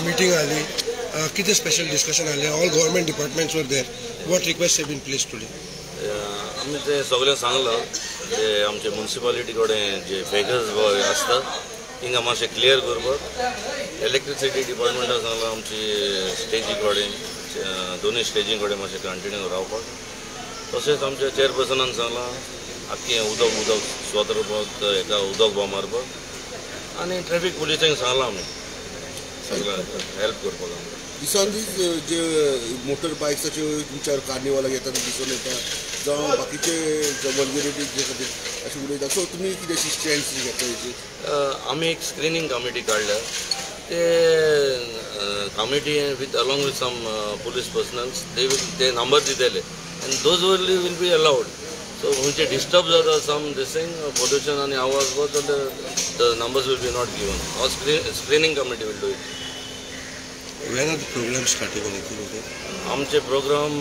Meeting आली, कितें special discussion आलें? All government departments were there. What request have been placed today? आमी ते सगळें सांगलां जे आमचे मुन्सिपालिटी कडेन जे वेगर्स बॉय आसता तिंगा मातशें क्लियर करपाक, इलेक्ट्रिसिटी डिपार्टमेंटाक सांगलां आमची स्टेजी कडेन, दोनूय स्टेजी कडेन मातशें कंटिन्यू रावपाक. तशेंच आमच्या चेअरपर्सनान सांगलां आख्खें उदक उदक स्वतरपाक, हेका उदक बा मारपाक, आनी ट्रॅफीक पुलिसांक सांगलां आमी सगळें हेल्प करपाक आमकां. दिसान दीस जे मोटर बायक्साचे तुमच्या कार्निवालाक येता दिसून येता, जावं बाकीचे वल्गरिटी जे खातीर अशें उलयता, सो तुमी कितें स्टँड्स घेता हेचेर? आमी एक स्क्रिनींग कमिटी काडल्या. ते committee with along with some police personnels they will ते नंबर दितले आनी those only will be allowed. So खंयचे डिस्टर्ब जाता सम दीस थिंग पोल्युशन आनी आवाज बो जाल्यार the numbers will be not given. Or screening committee will do it. When are the program starting? Anything? आमचे प्रोग्राम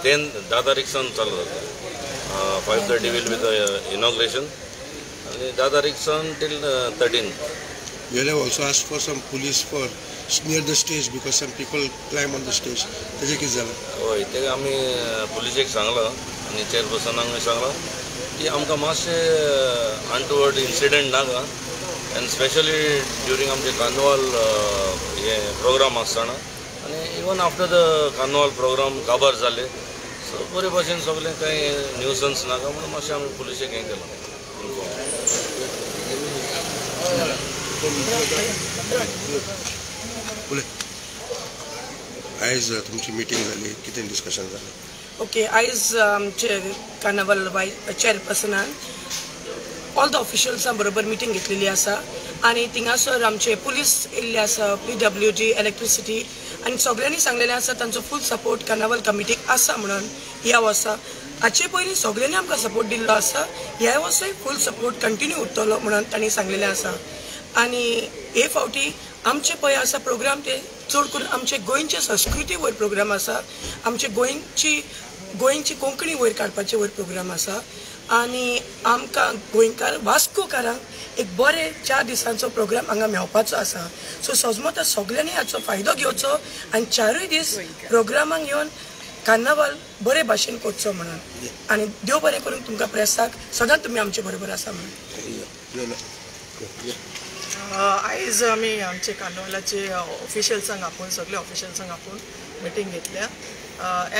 10 10 तारीख सावन चालू जाता. 5:30 will be the inauguration आनी 10 तारीख सावन till 13. You have also asked for some police for near the stage because some people climb on the stage. तेजें कितें जालां? हय, ते आमी पुलिसेक सांगलां आनी चेअरपर्सनांकूय सांगलां की आमकां मातशें अनटुवर्ड इन्सिडंट नाका, आनी स्पेशली ड्युरींग आमचे कार्निवाल हे प्रोग्राम आसतना आनी even after the carnival program काबार जाले, सो बरे भाशेन सगळें कांय न्यूसन्स नाका म्हणून मातशें आमी पुलिसेक हें केलां इन्फॉर्म. आयज तुमची मिटींग जाली, कितें डिस्कशन जालें? ओके, आयज आमचे कार्नावाल वायस चेअरपर्सनान ऑल the ऑफिशियल्सां बरोबर मिटींग घेतलेली आसा आनी थिंगासर आमचे पुलीस येयल्ले आसा, PWD, electricity, आनी सगळ्यांनी सांगलेलें आसा तांचो फूल सपोर्ट कार्नावाल कमिटीक आसा म्हणून ह्या वर्सा. हाचे पयलीं सगळ्यांनी आमकां सपोर्ट दिल्लो आसा, ह्या वर्साय फूल सपोर्ट कंटिन्यू उरतलो म्हणून तांणी सांगलेलें आसा. आनी हे फावटी आमचे पळय आसा प्रोग्राम ते चड करून आमचे गोंयचे संस्कृती वयर प्रोग्राम आसा, आमचे गोंयची कोंकणी वयर काडपाचे वयर प्रोग्राम आसा. आनी आमकां गोंयकार वास्कोकारांक एक बरे 4 दिसांचो प्रोग्राम हांगा मेळपाचो आसा. सो सजमता सगळ्यांनी हाचो फायदो घेवचो आनी 4 दीस प्रोग्रामाक येवन कार्नावाल बरे भाशेन करचो म्हणून. आनी देव बरें करून तुमकां प्रेसाक सदांच तुमी आमचे बरोबर आसा म्हणून. आयज आमी आमचे कार्निवालाचे ऑफिशियल्सांक आपोवन, सगळे ऑफिशियल्सांक आपोवन मिटींग घेतल्या.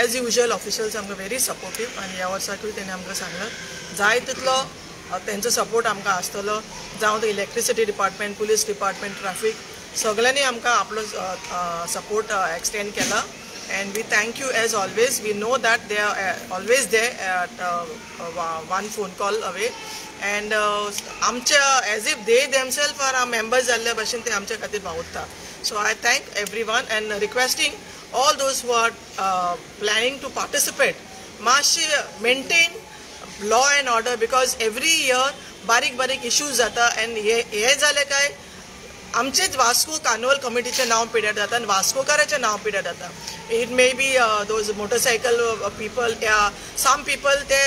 एज युजल ऑफिशियल्स आमकां व्हेरी सपोर्टीव आनी ह्या वर्साकूय तेणी आमकां सांगलां जाय तितलो तेंचो सपोर्ट आमकां आसतलो. जावं तो electricity department, police department, traffic, सगळ्यांनी आमकां आपलो सपोर्ट एक्सटेंड केला. And we thank you as always. We know that they are always there at one phone call away. And आमच्या as if they themselves are our members जाल्ल्या भशेन ते आमच्या खातीर वावुरता. So I thank everyone and requesting all those who are planning to participate, मातशे maintain law and order because every year बारीक बारीक इश्यूज जाता आनी हे जाले काय आमचेच वास्को कार्निवल कमिटीचें नांव पिड्यार जाता आनी वास्कोकाराचें नांव पिड्यार जाता. It may be those motorcycle people या सम पीपल ते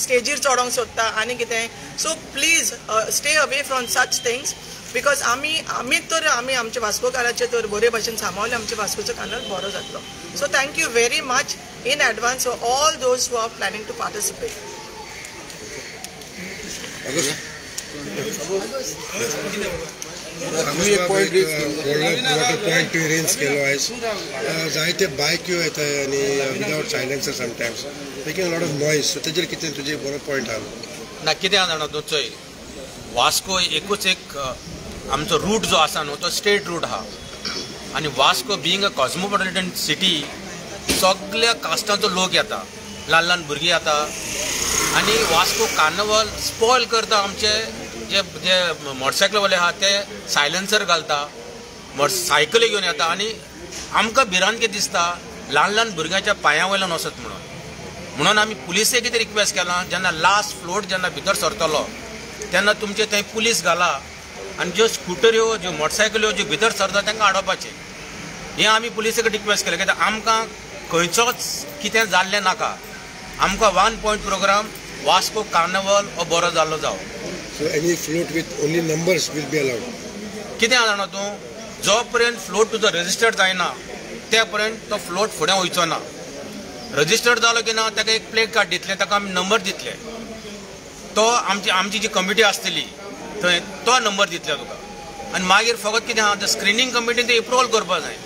स्टेजीर चडोंक सोदता आनी कितें. So please stay away from such things because आमी आमी तर आमी आमचे वास्कोकाराचे तर बरे भाशेन सांबाळले आमचे वास्कोचो कार्निवल बरो जातलो. So thank you very much in advance for all those who are planning to participate. Point raise केलो आयज. जायते बायक्यो येता आनी without silencer sometimes making lot of noise. So तेजेर कितें तुजें बरो पॉयंट आहा ना? कितें आहा जाणा तूं चोय, वास्को एकूच एक आमचो रूट जो आसा न्हू तो स्टेट रूट आहा आनी Vasco being a cosmopolitan city सगल्या कास्टांचो लोक येता, ल्हान ल्हान भुरगीं येता आनी वास्को कार्निवल स्पॉयल करता. आमचे जे जे मोटरसायकलवाले आहा ते सायलेन्सर घालता, सायकली घेवन येता आनी आमकां भिरांत कितें दिसता ल्हान ल्हान भुरग्यांच्या पांया वयल्यान वचत म्हणून. म्हणून आमी पुलिसेक कितें रिक्वेस्ट केलां, जेन्ना लास्ट फ्लोट जेन्ना भितर सरतलो तेन्ना तुमचे थंय पुलीस घाला आनी ज्यो स्कुटऱ्यो ज्यो मोटरसायकल्यो ज्यो भितर सरता तांकां आडोवपाचें. हें आमी पुलिसेक रिक्वेस्ट केलें कित्याक आमकां खंयचोच कितें जाल्लें नाका. आमकां 1 पॉयंट प्रोग्राम वास्को कार्निवल हो बरो जाल्लो जावं. So any float with only numbers will be allowed. कितें जाणा तूं, जो पर्यंत फ्लोट तुजो रजिस्टर्ड जायना त्या पर्यंत तो फ्लोट फुडें वयचो ना. रजिस्टर्ड जालो की ना ताका एक प्ले कार्ड दितले, ताका आमी नंबर दितले, तो आमची आमची जी कमिटी आसतली थंय तो नंबर दितले तुका. आनी मागीर फकत कितें आहा, स्क्रिनींग कमिटीन ते एप्रुवल करपा जाय.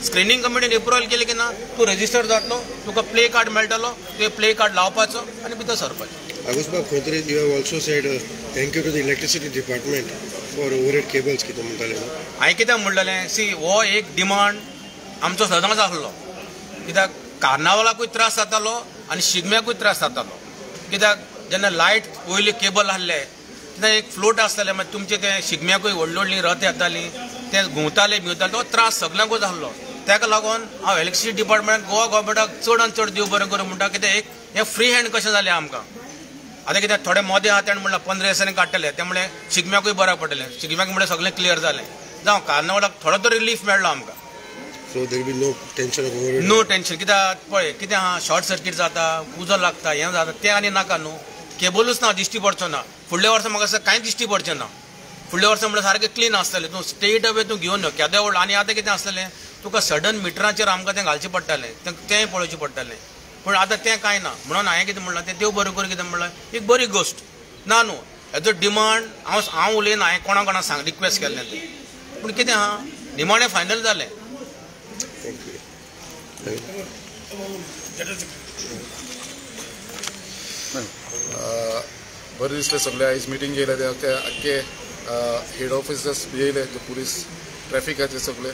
स्क्रिनींग कमिटीन एप्रुवल केलें की ना तूं रजिस्टर जातलो, तुका प्ले कार्ड मेळटलो, तुवें प्ले कार्ड लावपाचो आनी भितर सरपाचें. आगोस्बाब, खंय तरी you have also said thank you to the electricity department for overhead cables कितें म्हणटालें हांवें कितें म्हणलेलें, सी हो एक डिमांड आमचो सदांच आसलो, कित्याक कार्नावालाकूय त्रास जातालो आनी शिगम्याकूय त्रास जातालो. कित्याक जेन्ना लायट वयले केबल आहले तेन्ना एक फ्लोट आसताले, मागीर तुमचे ते शिगम्याकूय व्हडली व्हडली रथ येताली, ते घुंवताले बिवताले, तो त्रास सगल्यांकूच आहलो. ताका लागून हांव इलेक्ट्रिसिटी डिपार्टमेंट गोवा गव्हर्मेंटाक चड आनी चड देव बरें करूं म्हणटा, कित्याक एक हें फ्री हँड कशें जालें आमकां. आतां कित्याक थोडे मोदे आहा तेणें म्हणलां 15 दिसांनी काडटले, ते म्हणलें शिगम्याकूय बऱ्याक पडटलें, शिगम्याक म्हणल्यार सगळें क्लियर जालें, जावं कार्नावालाक थोडो तरी रिलीफ मेळ्ळो आमकां. So there be no tension of overhead? No tension. कित्याक पळय कितें आहा, शॉर्ट सर्कीट जाता, उजो लागता, हें जाता, तें आनी नाका न्हू. केबलूच ना, दिश्टी पडचो ना. फुडल्या वर्सा म्हाका दिसता कांयच दिश्टी पडचें ना. फुडल्या वर्सा म्हणल्यार सारकें क्लीन आसतलें, तूं स्ट्रेट अवे तूं घेवन यो केदें व्हडलो. आनी आतां कितें आसतलें, तुका सडन मिटराचेर आमकां तें घालचें पडटालें, तेंय पळोवचें पडटालें, पूण आतां तें कांय ना. म्हणून हांवें कितें म्हणलां, तें देव बरें करूं कितें म्हणलां, एक बरी गोश्ट ना न्हू. हेजो डिमांड हांव हांव उलयना, हांवें कोणा कोणाक सांग रिक्वेस्ट केल्लें तें, पूण कितें आहा निमाणें फायनल जालें. बरें दिसलें सगळें. आयज मिटींग येयले ते आख्खे हेड ऑफिसर्स येयले, जे पुलीस ट्रॅफिकाचे सगळे,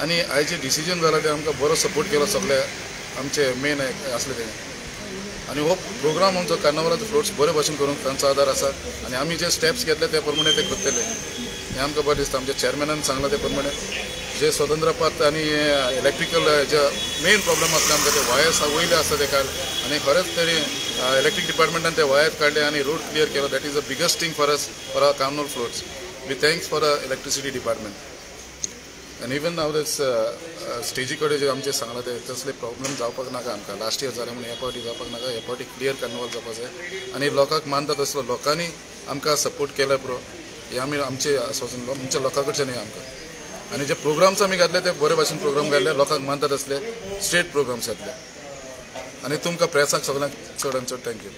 आनी आयज जे डिसिजन जालां तें आमकां बरो सपोर्ट केलो सगळे आमचे मेन आसले तेणी. आनी हो प्रोग्राम आमचो कार्नावालाचो फ्लोट्स बरे भशेन करूंक तांचो आदार आसा आनी आमी जे स्टेप्स घेतले ते प्रमाणे ते करतले हें आमकां बरें दिसता. आमच्या चेअरमॅनान सांगलां ते प्रमाणे जे स्वतंत्र पथ आनी इलेक्ट्रिकल जे मेन प्रॉब्लम आसले आमकां ते वायर्स वयले आसता ते काल, आनी खरेंच तरी इलेक्ट्रीक डिपार्टमेंटान ते वायर काडले आनी रोड क्लियर केलो. That is the biggest thing for us for our carnival floats. We thanks for electricity department. आनी इवन हांव स्टेजी कडेन जे आमचें सांगलां ते तसले प्रॉब्लम जावपाक नाका आमकां. लास्ट इयर जालें म्हणून ह्या फावटी जावपाक नाका, ह्या फावटी क्लियर कार्निवल जावपाक जाय आनी लोकांक मानता तसलो लोकांनी आमकां सपोर्ट केला पुरो, हें आमी आमचें आस्वासन आमच्या लोकां कडच्यान हें आमकां. आनी जे प्रोग्राम्स आमी घातले ते बरे भाशेन प्रोग्राम घातले, लोकांक मानता तसले स्ट्रेट प्रोग्राम्स घातले. आनी तुमकां प्रेसाक सगळ्यांक चड आनी चड thank you.